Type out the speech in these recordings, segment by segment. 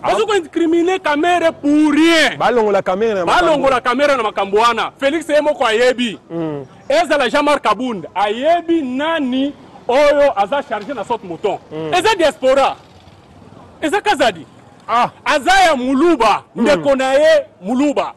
Bazo ko incriminer Kamerhe pour rien. Balongola Kamerhe na makambo. Balongola Kamerhe na makambo wana. Felix ye moko ayebi. Ezala Jean-Marc Kabund ayebi nani oyo aza chargé na saute mouton. Eza diaspora. Eza Kazadi. Ah. Aza ya Muluba, ndeko na ye Muluba.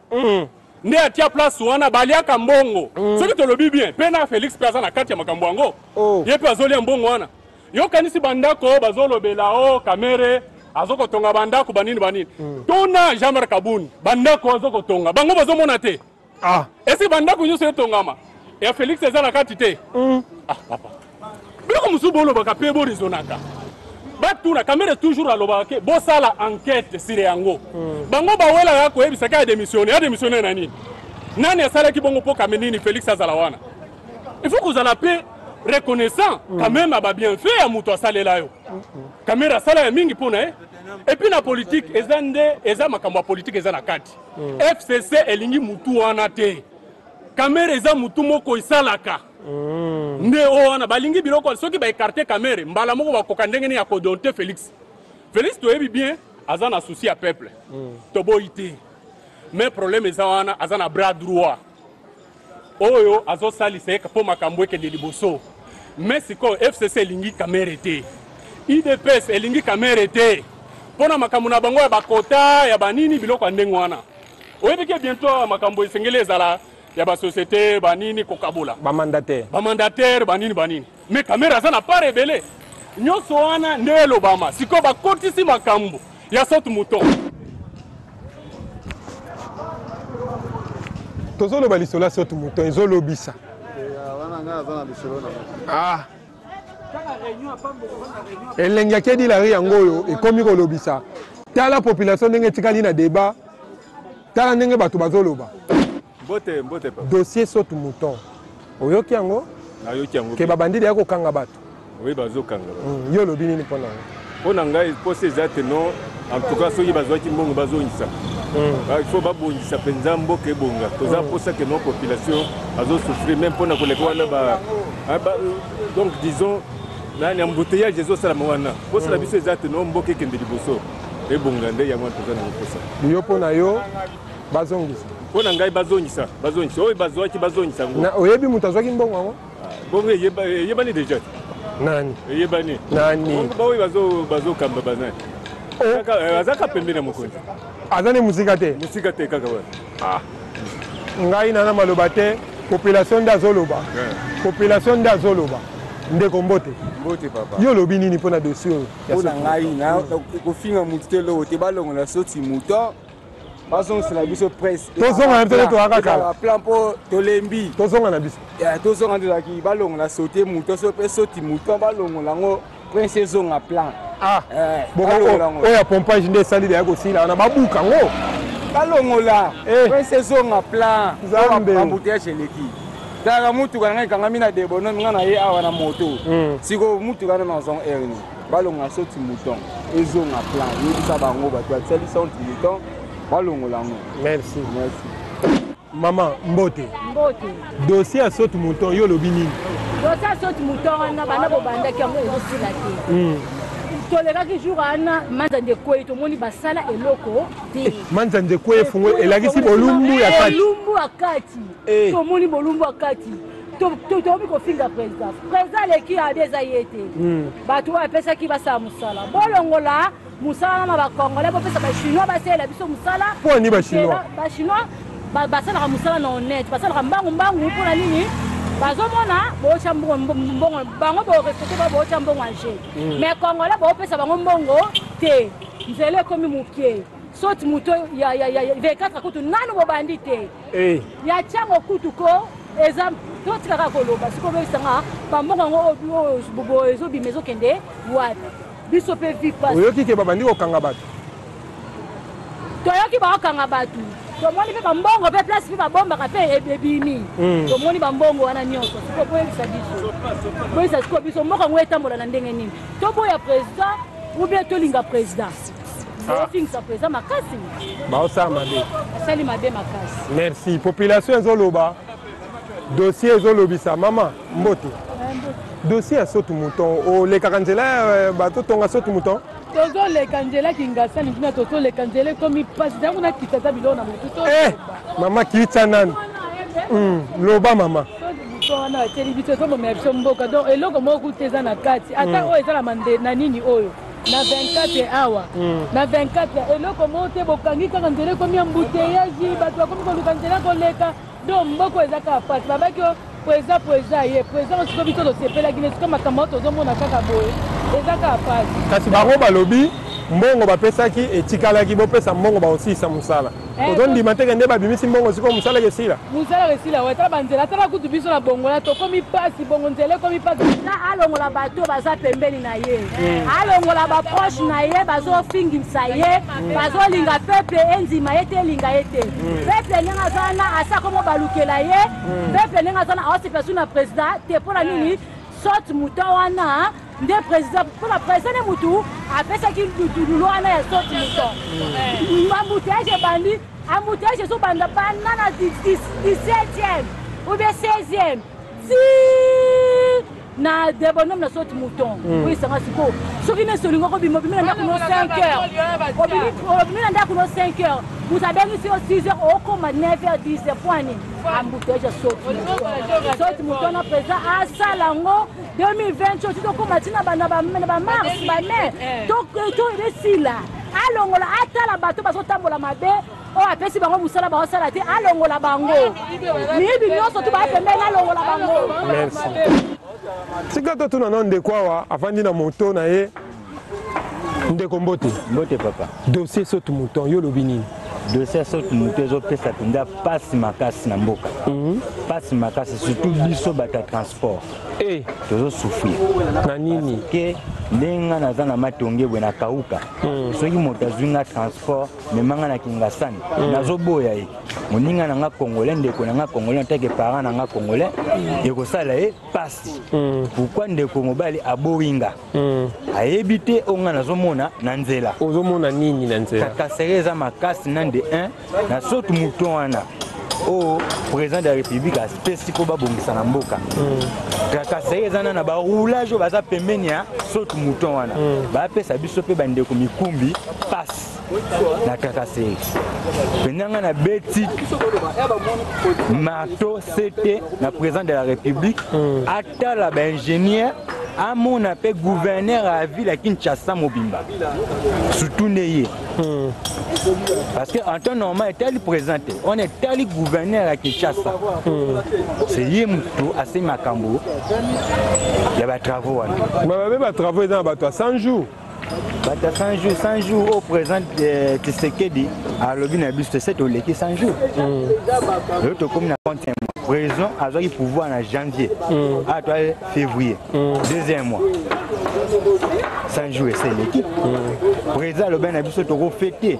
Nde atia place wana baliaka mbongo. Soki tolobi bien, pe na Felix pe aza na kati ya makambo yango. Oh. Ye pe azolia mbongo wana. Yokanisi bandako oyo bazolobela o Kamerhe azokotonga bandako banini banini. Tuna Jean-Marc Kabund, bandako azokotonga. Bango bazomona te. Ah. Esi bandako nyonso etongama. Ya Felix eza na kati te. Ah papa. Biloko mosusu bolobaka pe boraisonnaka. Batuna Kamerhe toujours alobaka ke bosala enquête sur yango. Bango bawelaka koyebisa ke a démissionné, a démissionné na nini? Nani asalaki bongo mpo Kamerhe nini Felix azala wana? Il faut kozala pe reconnaissant quand même aba bienfait ya moto asalela yo. Kamerhe asala ya mingi mpo na ye. Et puis na politique eza nde eza makambo ya politique eza na kati. FCC elingi mutu wana te. Kamerhe eza mutu moko esalaka. Nde oyo wana balingi biloko soki ba écarter Kamerhe mbala moko bakoka ndenge nini ya kodonte Félix. Félix toyebi bien aza na souci ya peuple. Toboyi te. Mais problème eza wana aza na bras droit. Oyo azosalisa ye mpo makambo ekende liboso. Mais sikoyo FCC elingi Kamerhe te. UDPS elingi Kamerhe te. Mpona makambo na bango ya bakota ya banini biloko ya ndenge wana. Oyebi ke bientôt makambo esengeli ezala ya basociété banini kokabola. Bamandataire. Bamandataire banini banini. Mais Kamerhe aza na part ebele. Nyonso wana nde elobama. Sikoyo bakotisi makambo ya saute mouton. Tozoloba lisolo ya saute mouton ezolobisa. Ah. Elengi ya Kedilari yango oyo ekomi kolobisa. Tala population ndenge etikali na débat. Tala ndenge bato bazoloba. Mbote, mbote papa. Dossier saute mouton. Oyoki yango? Nayoki yango. Ke babandidi ya kokanga bato. Oui, bazokanga bato. Yo olobi nini mpona yango? Mpo na ngai posa eza te non. En tout cas soki bazwaki mbongo bazongisa. Il faut babongisa mpenza mboka ebonga. Toza posa ke non population azosouffrir même mpona koleka wana ba, ba donc disons nani embouteillage ezosalama wana. Posa na biso eza te non mboka ekende liboso. Ebonga nde yango wana toza na posa. Yo mpo na yo bazongisa. Mpo na ngai bazongisa, bazongisa. Oyo bazwaki bazongisa yango. Na oyebi moto azwaki mbongo yango? Bongo eyebani déjà. Nani? Eyebani. Nani? Baoyo bazokamba banani? Oh. Azaka pembeni ya mokonzi. Aza ne mosika te. Mosika te kaka wana. Ah. Ngai nana maloba te, population nde azoloba. Population nde azoloba. Ndeko mbote. Mbote papa. Yo olobi nini mpona dossier oyo? Mpo na ngai kofinga motu te eloko te, balongola saute mouton. Bazongisela biso presse. Tozonga na biso toyaka kala. Plan mpo tolembi. Tozonga na biso. Tozonga tozalaki balongola saute mouton so mpe saute mouton balongola yango prince ezonga plan. Ah. Oyo ya pompage nde esali ya kosila wana babuka yango. Balongola prince ezonga plan. Nzambe. Embouteillage eleki. Talaka mutuka na ngai ekangami na debono nga na ye awa na moto. Sikoyo mutuka na nazonga air nini? Balongola saute mouton ezonga plan. Yebisa bango bato basali saute mouton balongola yango. Merci. Merci. Mama mbote. Mbote. Dossier ya saute mouton yo lobi nini? Dossier ya saute mouton wana banda bobandaki yango ezosila te. Tolekaki jour wana manzanza ekwei tomoni basala eloko te. Manzanza ekwei efungo elakisi bolumbu ya kati. Bolumbu ya kati. Tomoni bolumbu ya kati. Tokomi kofinga président. Président aleki abi eza ye te. Bato oyo apesaki basala mosala. Bolongola mosala na ba Congolais, bopesa ba Chinois basalela biso mosala. Mpo ni ba Chinois? Ba Chinois basalaka mosala na honnête, basalaka mbangu mbangu. Mpona nini? Bazomona bootya mbongo bango borespecte bao bootya mbongo en jeu. Mais Congolais boopesa bango mbongo te. Nzela ekomi moke. Saute mouton ya 24 kutu nanu bobandi te. Ya tiango kutu ko eza totikaka koloba sikoyo boyebisanga bambongo yango oyo ezobima ezokende wapi? Biso mpe vi pasi. Oyoki ke babandi kokanga bato? Toyoki bakokanga bato. Tomoni mpe bambongo mpe place mpe babombaka mpe ebimi. Tomoni bambongo wana nyonso. Sikoyo boyebisa biso. Boyebisa sikoyo biso mboka yango etambola na ndenge nini? Toboya président ou bien tolinga président? Bofingisa président makasi. Baosala mabe. Asali mabe makasi. Merci. Population ezoloba. Dossier ezolobisa. Mama mbote. Dossier ya saute mouton olekaka nzela bato tonga saute mouton? Tozoleka nzela Kingasani kuna, tozoleka nzela ekomi mpasi, ntango nakita ata biloko na motu. Eh, mama kita nanu. Loba mama. Buto wana batieli biso, ezobomela biso mboka. Donc eloko moko kuta eza na kati, ata oyo eza na nini oyo na 24 awa, na 24 eloko moko te. Bokangi kaka nzela, ekomi embouteillage, bato bakomi koluka nzela koleka. Donc mboka eza kaka pasi. Babaki o président, président ye, président sikoyo biso tosepelaki ne. Sikoyo makambo oyo tozomona kaka boye, eza kaka pasi. Kasi bango balobi mbongo bapesaki etikalaki, bopesa mbongo bakosilisa mosala. Ozondima teke nde babimisi mbongo, sikoyo mosala esila? Mosala esila wa. Tala banzela, tala kutu biso na bongola tokomi pasi, bongo nzela ekomi pasi. Na alongola bato baza pembeni na ye, alongola baproche na ye bazofingisa ye, bazolinga peuple endima ye te, elinga ye te. Peuple ndenge aza wana, asa komo balukela ye. Peuple ndenge aza wana, aosepela su na président te. Mpo na nini? Saut-de-mouton wana nde président, mpona président nde mutu apesaki lutululu wana ya saut-de-mouton. Embouteillage ebandi, embouteillage ezobanda banda na 17e ou bien 16e ti na Debonhomme na saut-de-mouton. Oyesanga sikoyo, soki nesi olingi okobima, obimi na ndako no 5 heures, obimi na ndako no 5 heures, moto abengisi yo 6 heures, okoma 9 heures, 10 heures. Poani embouteillage ya saut-de-mouton. Saut-de-mouton na président asala yango 2020 oyo ti tokóma ntina na bamars, bamai, to esila. Alongola, atala bato bazotambola mabe oyo apesi bango mosala baosala te, alongola bango. Miyibi nyonso tu baya pembeni, alongola bango. Merci. Sika totuna na ndeko awa avandi na moto na ye. Ndeko, mbote. Mbote, papa. Dossier saut-de-mouton, yo olobi nini? Dossier ya saut-de-mouton ezopesa mpenza mpasi makasi na mboka, mpasi makasi, surtout biso bato ya transport. Tozosouffrir. Na nini? Ke ndenge nga naza na Matonge boye na kauka, soki moto azwi nga transport, mema nga na Kingasani, nazoboya ye. Moninga na nga congolais, ndeko na nga congolais, en tant que parent na nga congolais, ekosala ye pasi. Pourquoi ndeko mobali aboyi nga? Ayebi te oyo nga nazomona na nzela. Ozomona nini na nzela? Tracasserie eza makasi na nde 1 na saut-de-mouton wana oyo président de la République apesi mpo babongisa na mboka. Tracasserie eza na baroulage oyo baza pembeni ya saut-de-mouton wana, bapesa biso mpe bandeko mikumbi pasi na tracasserie mpenza. Ngai nabeti marteau ct na président de la République, atala baingénieur, amona mpe gouverneur ya ville ya Kinshasa mobimba, surtout nde ye, parce que en temps normal etali président te, on etali gouverneur ya Kinshasa. C'est ye motu asali makambo ya batravaux wana. Babe, batravaux eza na bato ya 100 jours. Bato ya 100 jours, 100 jours oyo président Tshisekedi alobi na biso te, se toleki 100 jours. Lelo tokomi na 31 mois. Président azwaki pouvoir na janvier, awa toa février, deuxième mois, 100 jours ese eleki. Président alobi na biso tokofêter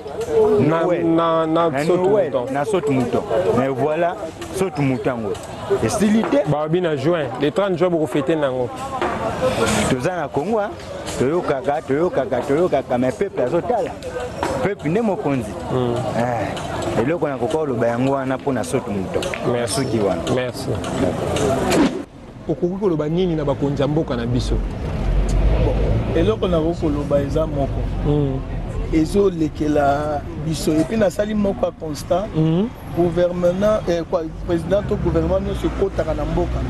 Noël na Noël na saut-de-mouton, mais voilà, saut-de-mouton yango esili te. Balobi na juin, le 30 juin bokofêter nango. Toza na Congo, toyokaka, toyokaka, toyokaka, mais peuple azotala, peuple nde mokonzi. Eloko na koka oloba yango wana mpona saut-de-mouton, suki wana. Merci. Okoki koloba nini na bakonzi ya mboka na biso? Eloko nakoki koloba eza moko, ezolekela biso. Et puis nasali moko ya constat: gouvernement, quoi, président to gouvernement nyonso ekotaka na mboka,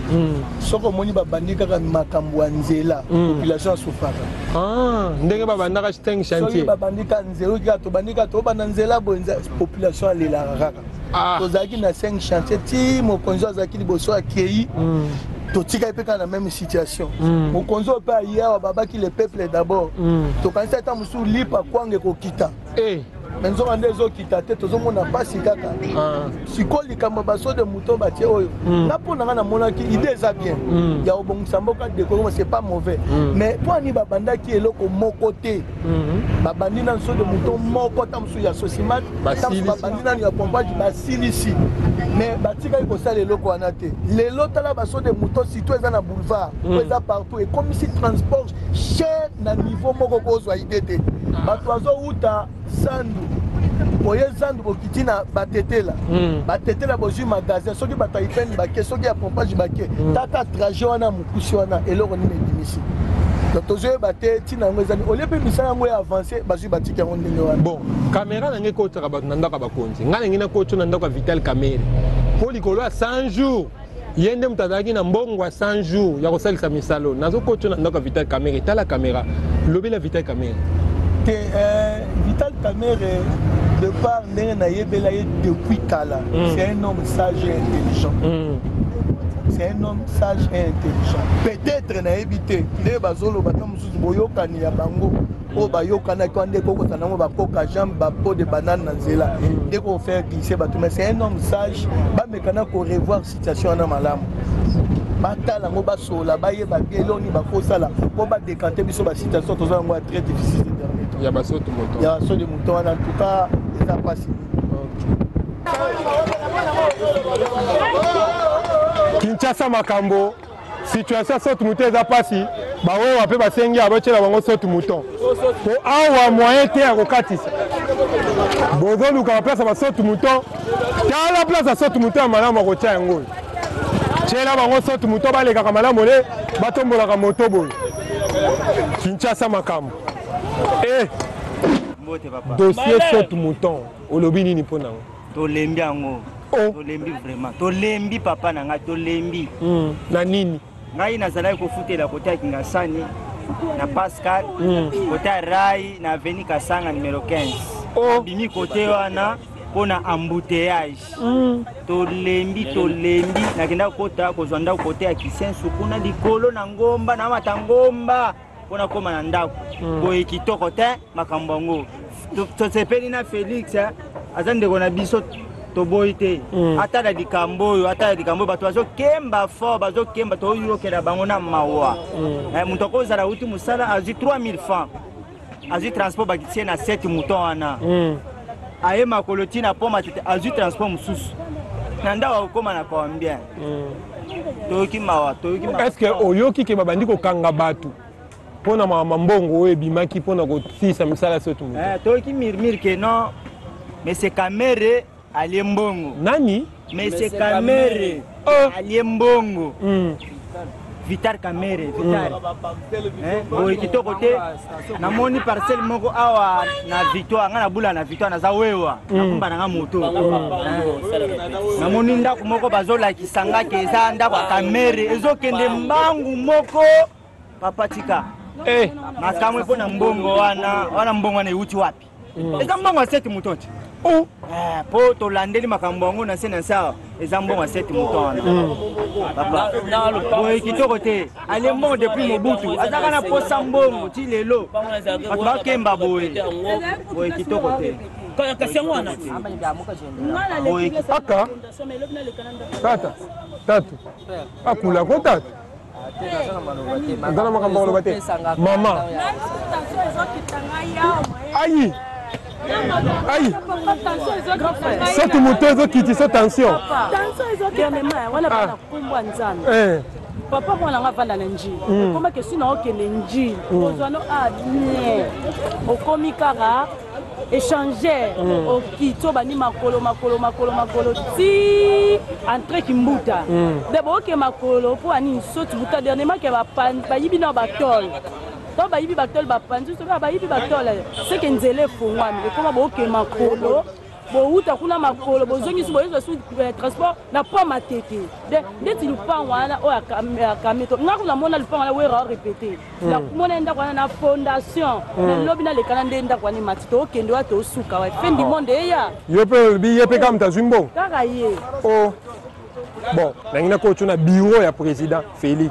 soki omoni babandi kaka makambo ya nzela, population asufaka. Ndenge babandaka cinq soki chantier. Babandi kaka nzela, oki kaka tobandi kaka tobanda nzela boye, population alelaka kaka. Tozalaki na 5 chantier ti mokonzi oyo azalaki liboso akei, totikali mpe kaka na même situation. Mokonzi oyo mpe aye awa, babaki le peuple d'abord. Tokanisi ata mosusu lipa kwanga ekokita, mais nzoka nde ezokita te, tozomona mpasi kaka. Sikoyo likambo ya basaut-de-mouton batie oyo, nga mpo na nga namonaki idée eza bien ya kobongisa mboka, décor, c'est pas mauvais. Mais mpo ani babandaki eloko moko te? Babandi nanu saut-de-mouton moko, ta mosusu ya Socimat, ta mosusu babandi nanu ya pompage, basilisi, mais batikali kosala eloko wana te. Lelo tala basaut-de-mouton, surtout eza na boulevard oyo, eza partout, ekomisi transport cher na niveau moko kozwa idée te. Bato bazowuta zandu, boye zandu, bokiti na Batetela, Batetela bozwi magasin, soki bato ya Ipene bake, soki ya pompage bake, tata trajet wana mokusi wana, eloko nini ebimisi? Donc tozoyeba te ntina yango ezali olie mpe misala yango ya avance, bazwi batiki yango ndenge wana. Bon, kamera na ngai ekotaka bato na ndako ya bakonzi. Ngai nangi nakotio na ndako ya Vital Kamerhe mpo likolo ya 100 jours, ye nde moto azalaki na mbongo ya 100 jours ya kosalisa misalo. Nazokotio na ndako ya Vital Kamerhe. Tala kamera, lobela Vital Kamerhe. Te, Vital Kamerhe, de part ndenge nayebela ye depuis kala, c'est un homme sage et intelligent. C'est un homme sage et intelligent. Peut-être nayebi te nde bazoloba ta mosusu boyokani ya bango oyo bayokanaki wana nde kokota nango bakoka jambe bapo de banane na nzela nde kofaire glisser bato. Mais c'est un homme sage. Bamekana korevoir situation wana malamu, batala yango, basola, bayeba bien eloko nini bakosala mpo badécanter biso basituation toza yango ya très difficile ces derniers temps. Ya basaut mouton. Ya saut de mouton wana, en tout cas eza mpasi. Kinshasa makambo, situation saut mouton eza mpasi. Bawewa mpe basengi abatiela bango saut mouton po awa moyen te ya kokatisa. Bozoluka baplace ya basaut mouton. Tala place ya saut mouton ya malamu akotia yango oyo. Tiela bango saut mouton, balekaka malamu le batombolaka moto boye. Kinshasa makambo e. Mbote papa. Dossier saut mouton, olobi nini mpo nango? Tolembi yango. Oh. Tolembi vraiment, tolembi papa na ngai, tolembi. Na nini? Ngai nazalaki kofutela kote ya Kingasani na Pascal, kote ya rai na avenue Kasanga numero 15. Oh. Abimi kote wana mpo na embouteillage. Tolembi, tolembi. Nakenda kota kozwa ndako kote ya Kisensu kuna likolo na ngomba, namata ngomba mpo nakóma na ndako. Boye kitoko te makambo yango. Tosepeli na Félix, aza ndeko na biso, toboyi te. Ata na likambo oyo, ata na likambo oyo, bato bazokemba fort, bazokemba, toyokela bango na mawa. Moto akozala uti mosala, azwi 3000 francs, azwi transport, bakitie na 7 mouton wana, aye makolo ntina po Matete, azwi transport mosusu na ndako, akokóma na combien? Toyoki mawa, toyoki mawa. Est ce que oyoki ke babandi kokanga bato mpona makambo mbongo oyo ebimaki mpona kosilisa misala saut mouton? Toyoki murmure ke non, mais Kamerhe alie mbongo. Nani? Mais Kamerhe. Oh. Alie mbongo. Vital Kamerhe, Vital. Boye kitoko te. Namoni parcelle moko awa na Victoire, nga nabula na Victoire, naza wewa, nakumba nanga moto. Namoni ndako moko bazolakisa nga ke eza ndako ya Kamerhe, ezokende mbangu moko. Papa, tika. Makambo mpo na mbongo wana, wana mbongo wana euti wapi? Eza mbongo ya saut mouton te. Oh. Mpo tolandeli makambo yango na se na se awa, eza mbongo ya saut mouton wana. Papa, boye kitoko te. Alie mbongo depuis Mobutu, azaka na posa mbongo ti lelo, bato bakemba boye. Boye kitoko te. Kasi yango wana. Boye. Aka tata, tatu akulako tatu aza na makambo koloba te. Mama, ayi ayi, saut mouton ezokitisa tension. Wana bana kumbwa Nzambe. Papa, mwana nga avanda na Njili. Okomaki esi na okende Njili, ozwa no a bien, okomi kaka échangeur, okiti, obandi makolo, makolo, makolo, makolo ti entre Kimbuta. Nde booke makolo mpo anini? Saut mouton dernièrement ke bayibi na batole to bayibi batole, bapanzi soki bayibi batole seke nzela efungwami, ekoma booke makolo, bowuta kuna makolo, bozongisi, boyezwa su transport na po Matete. Ndeti lupango wana oyo akameto, nga kuna mona lupango wana wera répété, namona ndako wana na fondation, nalobi nalekana nde ndako wana emati, tookende wa tosuka wa fin du monde eya. Yo mpe olobi ye mpe kaka moto azwi mbongo? Kaka ye. Oh. Bon, nangi nakotio na bureau ya président Félix.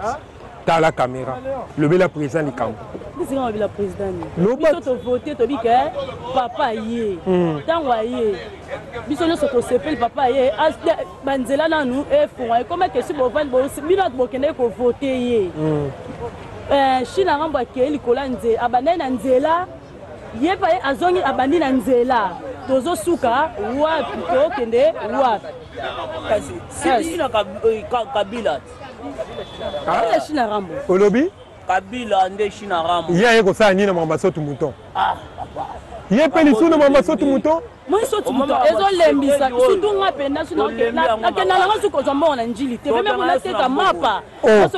Tala caméra, lobela président likambo. Bisinga mabila président ni. Loba. Biso tovote, tobi ke papa ye, ntango aye, biso nyonso tosepeli. Papa ye, banzela nanu efungwa, ekomaki esi bovandi bino bokendeki kovote ye. Chine ngambo akei likolo ya nzela, abandaki na nzela, ye mpe azongi, abandi na nzela. Tozosuka wapi? Tokende wapi? Kasi sina Kabila. Eza Chine Rambo. Olobi? Kabila nde Chine Rambo. Ye aye kosala nini na makambo ya saut mouton? Ah papa. Ye mpe lisusu na makambo ya saut mouton? Moi, saut mouton ezolembisa, surtout nga mpenza. Nakenda nanga su kozwa mbongo na Njili te, meme kuna teka mapa. Oh.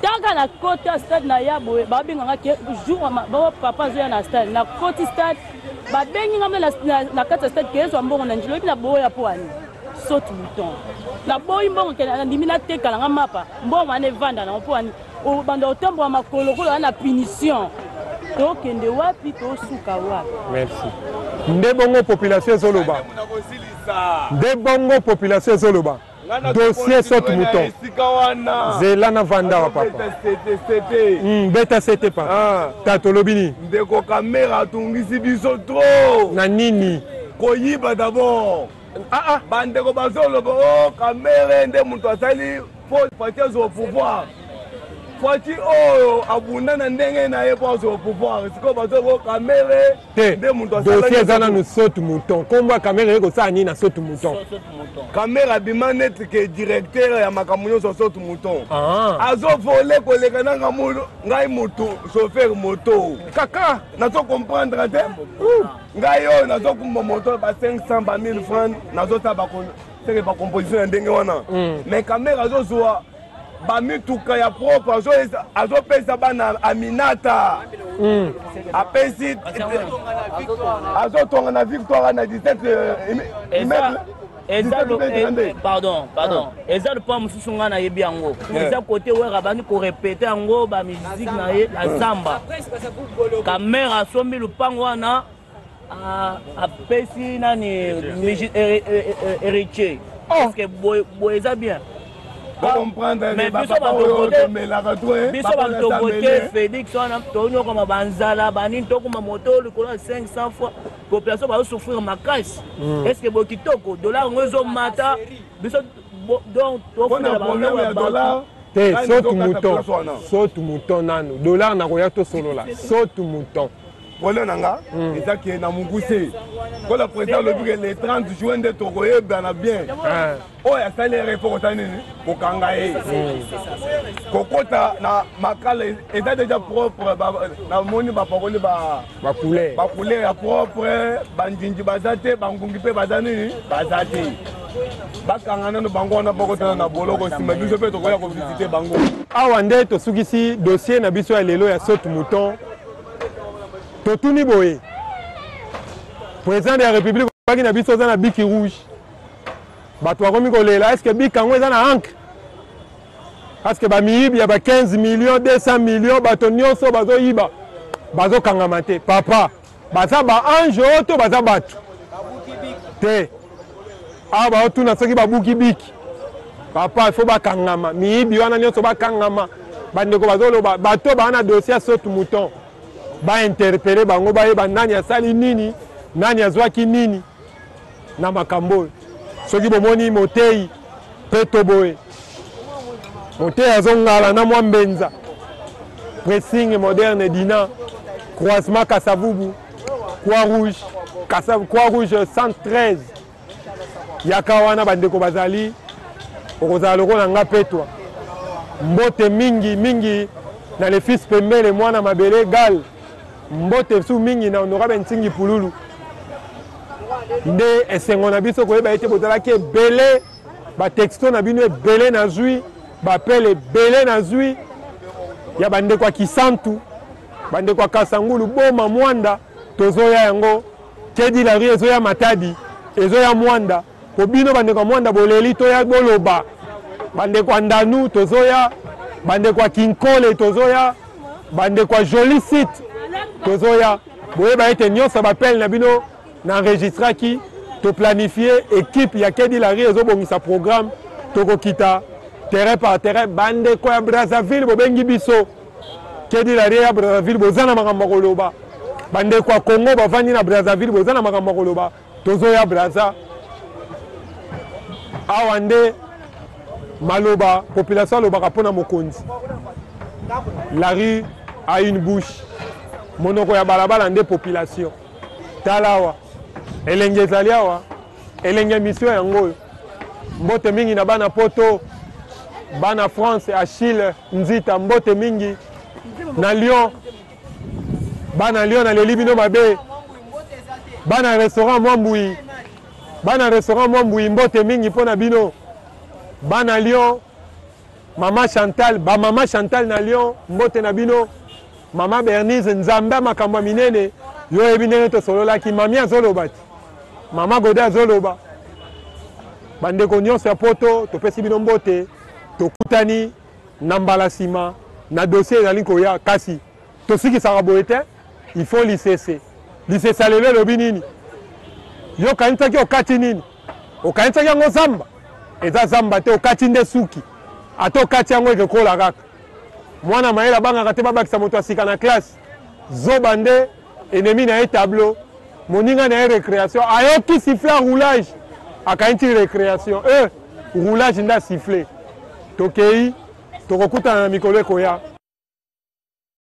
Tanga na kota stade na ya boye babenganga ke jour ba papa azoya na stade na koti stade babengi nga mpe na kati ya stade ke ezwa mbongo na njilo oyebi na boya mpo ani saute mouton naboyi mbongo ke nandimi nateka nanga mapa mbongo wana evanda nango mpo ani obanda kotambola makolo lokola wana na punition tokende wapi tosuka wapi. Merci. Nde bongo population ezoloba, nde bongo population ezoloba. Dossier saute mouton. Zela na vanda wa papa. Beta sete papa. Ah. Tata olobi nini? Ndeko Kamera atungisi biso trop. Na nini? Koyiba d'abord. Ah ah. Bandeko bazoloba oh Kamere nde moto asali po Fatshi azwa pouvoir. Fatshi oyo abunda na ndenge na ye po azwa pouvoir. Sikoyo bazoloba Kamere te dossier eza nanu saute mouton. Kombo ya Kamere eye kosala nini na saute mouton? Kamere abima neti ke directeur ya makambo nyonso saute mouton. Ah. Azovole koleka nanga ngai moto chauffeur moto. Kaka nazo comprendre te. Ngai oyo nazokumba moto ba 500 ba 1000 francs nazosala seke bacomposition ya ndenge wana. Mais Kamere azozwa bamituka ya propre, azopesa bana Aminata. Apesi azotonga na Victoire na 17 immeuble. Eza pardon, pardon, eza lupa mosusu ngai nayebi yango, eza kote wera abandi korepete yango bamiziki na ye na zamba. Kamere asombi lupango wana, apesi nani héritier. Est-ce que boye eza bien? Mais biso bato vote Félix wana tonyokama banzala banini, tokoma moto likolo ya 500 fois, population bazosouffrir makasi. Est ce que boye kitoko? Dollar yango ezomata, biso donc tofutela bandako ya bato te. Saute mouton, saute mouton nanu, dollar nakoya tosolola saute mouton. Problème na nga eza ke na mokuse kola président alobi ke le 30 juin nde tokoyebana bien. Oyo asali ere fo kosala nini? Kokanga ye, kokota na makala. Eza déjà propre, namoni bapakoli bacouleur ya propre, bandingi baza te, bangungi mpe baza nini, baza te. Bakanga nano bango wana, bakotana na boloko, nsima biso mpe tokoya kovisite bango. Awa nde tosukisi dossier na biso ya lelo ya saute mouton. Totuni boye: président de la République obaki na biso oza na biki rouge, bato bakomi kolela. Est ce que biki yango eza na encre? Parce que bamiyibi ya ba 15 millions, 200 millions, bato nyonso bazoyiba bazokangama te. Papa, baza baange oyo to baza bato te? Awa baotuna soki babuki biki. Papa, ifo bakangama, miyibi wana nyonso bakangama. Bandeko bazoloba, bato baa na dossier ya saute mouton, bainterpele bango, bayeba nani asali nini, nani azwaki nini na makambo oyo. Soki bomoni motei peto boye, motei azongala na mwa mbenza, pressing moderne dina, croisement Kasavubu, Croix Rouge, Croix Rouge 113, yaka wana bandeko bazali, okozala lokola nga petwa. Mbote mingi mingi na le fils Pembele, mwana mabele gal. Mbote su mingi na honorable Ntingi Pululu. Nde esengo na biso koyeba ete bozalaki ebele, batexto na bino ebele nazwi, bapele ebele nazwi ya bandeko ya Kisantu, bandeko ya Kasangulu, Boma, Mwanda. Tozoya yango Kedi la rue ezoya Matadi, ezoya Mwanda. Po bino bandeko ya Mwanda boleli toya boloba. Bandeko ya Ndanu tozoya, bandeko ya Kinkole tozoya, bandeko ya Joli Site tozoya. Boyeba ete nyonso bapele na bino na enregistraki, toplanifie équipe ya Kedi la rue ezobongisa programme, tokokita terrain par terrain. Bandeko ya Brazzaville bobengi biso, Kedi la rue ya Brazzaville boza na makambo ya koloba. Bandeko ya Congo bavandi na Brazzaville boza na makambo ya koloba, tozoya Brazza. Awa nde maloba population alobaka mpona mokonzi. La rue a une bouche, monoko ya balabala nde population. Tala awa elenge ezali awa, elenge mission yango oyo. Mbote mingi na bana poto, bana France, Achille Nzita, mbote mingi na Lyon, bana Lyon naleli bino mabe, bana restaurant Mwambui, bana restaurant Mwambui, mbote mingi mpona bino bana Lyon. Mama Chantal, ba mama Chantal na Lyon, mbote na bino. Mama Bernice, Nzambe ya makambo ya minene, yo oyebi ndenge tosololaki, mami azoloba ti. Mama Gode azoloba. Bandeko nyonso ya poto, topesi bino mbote, tokutani na mbala nsima na dossier ezali koya, kasi tosikisaka boye te, il faut lisese. Lisese ya lelo elobi nini? Yo okanisaki okati nini? Okanisaki yango zamba? Eza zamba te, okati nde suki. Ata okati yango ekekola kaka. Mwana mayele abangaka te babakisa moto ya sika na classe. Zoba nde ennemi na ye tableau, moninga na ye recreation. Ayoki sifflet ya roulage, akanisi recreation. Eh, roulage nde asiffle. Tokei, tokokutana na mikolo ekoya.